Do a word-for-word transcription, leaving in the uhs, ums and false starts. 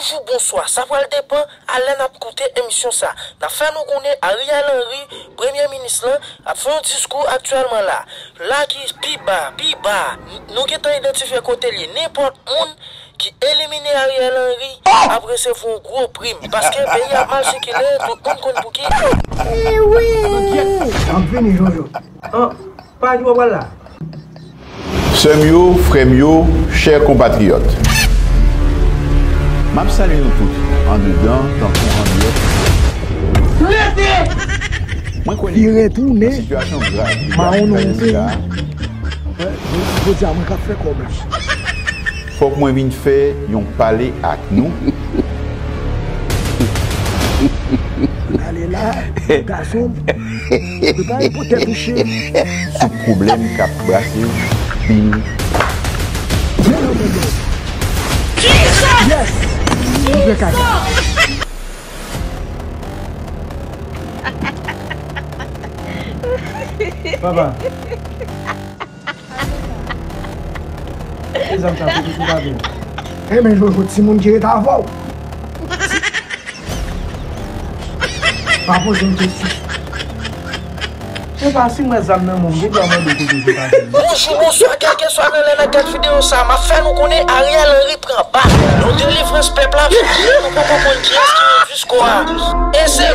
Bonjou, bonswa. Sa pral depann a lè n ap koute emisyon sa. N ap fè nou konnen Ariel Henry, premye minis lan, ap fè yon diskou aktyèlman la. La ki pi ba, pi ba. N-, nou gentan idantifye kote l ye. Nenpòt moun ki elimine Ariel Henry ap resevwa yon gwo prim. Paske peyi ap mal sikile, tout moun konn pou ki. M ap vini, Jojo. An, pa ki w ap pral la. Sè m yo, frè m yo, chè konpatriyòt. M ap salye nou tout, andedan tankou andeyò. Mwen kwè li vire tounen, nan sitiyasyon grav li ap travèse la. Jodi a, mwen k ap fè kòb la. Fòk mwen vin fè yon pale ak nou. Ale la, gason m, prepare pou tèt ou cheri. Sou pwoblèm k ap brase peyi. Yes! Mwen fè kaka. Papa. Ki zam sa, kote sou tablo? Enben, Jojo, timoun ki ret avè w. Pa poze m kesyon. Epa, si m wè zam nan men w, m gen dwa mande w kote sou tablo. Bonjou, bonswa, kèlkeswa nan lè n ap gad videyo sa, m ap fè nou konnen Ariel Henry pran bal. Yon delivrans pèp la ap chèche, nou poko konn kiyès ki menm jisko a. E se